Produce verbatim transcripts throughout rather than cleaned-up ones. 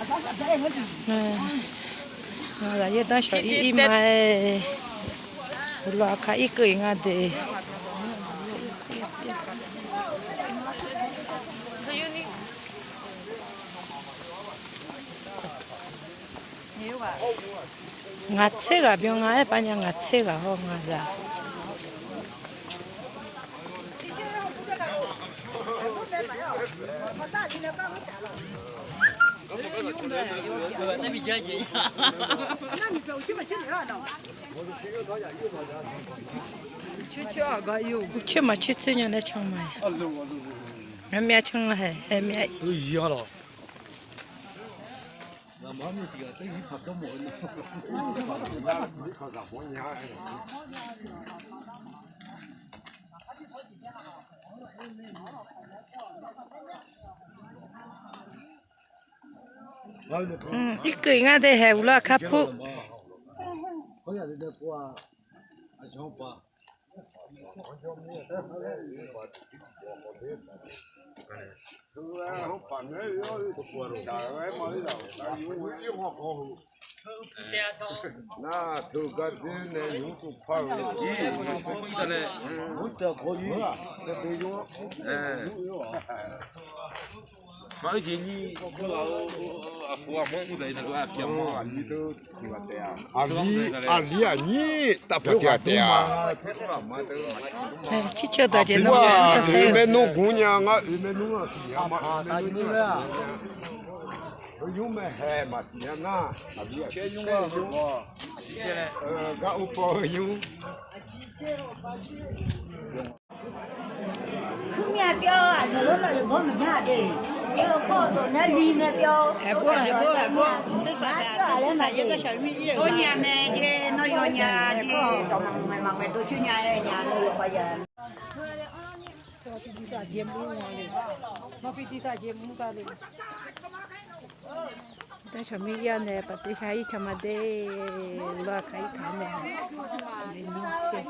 Ngaq zaq yaerdanr shawq ir ir ma-aer, uqlaf aqkar irkeuv-iq nga de. Ngaq tser ghaq byan nga-aer par nya, ngaq tser ghaq hawr ngaq zaq. Uqcoer maqcoer coer nya laer can ma-aer. Ngar myav can hae, hae myav. Irkeuv-iq nga de, haeq uqlaf aqkar pur. Aqli aqnyir taf paq tiq ghaq taef-a. Circeuq dawq jeq nawr, oe maernmr gur nya ngar, oe maernmr-aq siqnya ma, oe maernmr-aq siqnya. Oe nymr mae hae maqsiqnya nar, aqli aqnyir tser nymr gar uvpawv-eu nymr. Kuirmyav pyawr, aqyawf lawr laf yawqbawr maqjar de. Yawkawr dawq nar li mae pyawr. Haeqbawr, haeqbawr, haeqbawr. Tsersaq taef, tsersaq taef, yaerdanr shawq-ir mir-ir-euq. Yawnya mae jeq, nawr yawnya jeq, dawq maqmuiq mae maqmuiq dovcoer nya-aer nya, nawr yawkawr ya. Danr shawq mir-ir-a nae, paqteushaq ir can ma de, lawr aqkar ir taq-a nae, le nymr caer.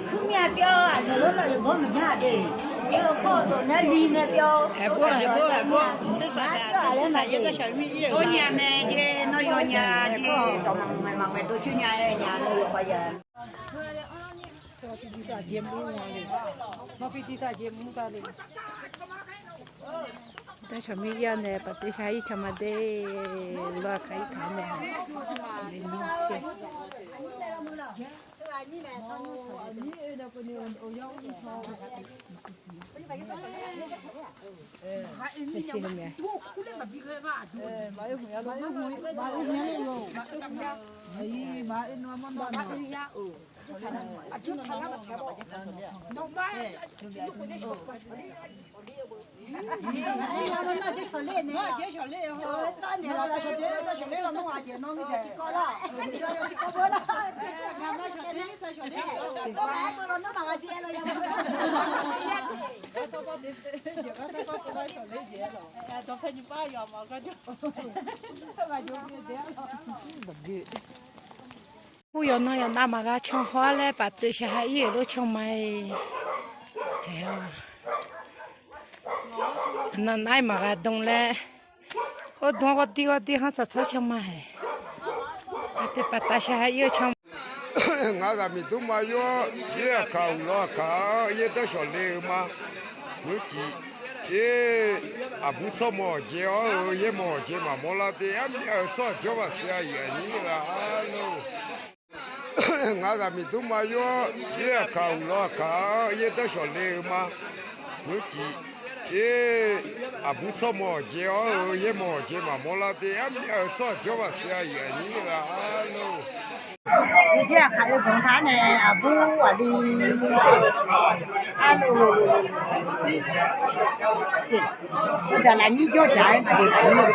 Kuirmyav pyawr, aqyawf lawr laf yawqbawr maqjar de. Yawkawr dawq nar li mae pyawr. Haeqbawr, haeqbawr, haeqbawr. Tsersaq taef, tsersaq taef, yaerdanr shawq-ir mir-ir-euq. Yawnya mae jeq, nawr yawnya jeq, dawq maqmuiq mae maqmuiq dovcoer nya-aer nya, nawr yawkawr ya. Danr shawq mir-ir-a nae, paqteushaq ir can ma de, lawr aqkar ir taq-a nae, le nymr caer. Ur, yawqnan yawqnav maqgha can haw-ar laer paqteuv shaq ha ir-euq lof can ma-iq. Ae, aqnav nav-aer maqgha dm laer, khawr dm-anr ghawrdir ghawrdir khanr tsaq tsawr can ma-iq. Paqteuv paqtav shaq ha ir-eu can ma. Ngaq zaqmiq dmrma yawr, yaer aqkaq uqlawr aqkaq-anr yaerdanr shawq le-eu ma. Nymrcif, yaer, aqbur tsawrmawq jeq-awr-eu yaermawq jeq maqmawr lar de, armyav-euq tsawrhaq jawr maqsiq-a, aqyuif aqnyir ghaq-a lor. Ngaq zaqmiq dmrma yawr, yaer aqkaq uqlawr aqkaq-anr yaerdanr shawq le-eu ma. Nymrcif, Aqbur tsawrmawq jeq-awr-eu yaermawq jeq maqmawr lar de, armyav-euq tsawrhaq jawr maqsiq-a, aqyuif aqnyir ghaq arlor. Aqkaq oe banq taq nae aqbur aqli arlor. Aqdaq lafnyir jawr dzaq-aer maqdeq taq-ir-eu.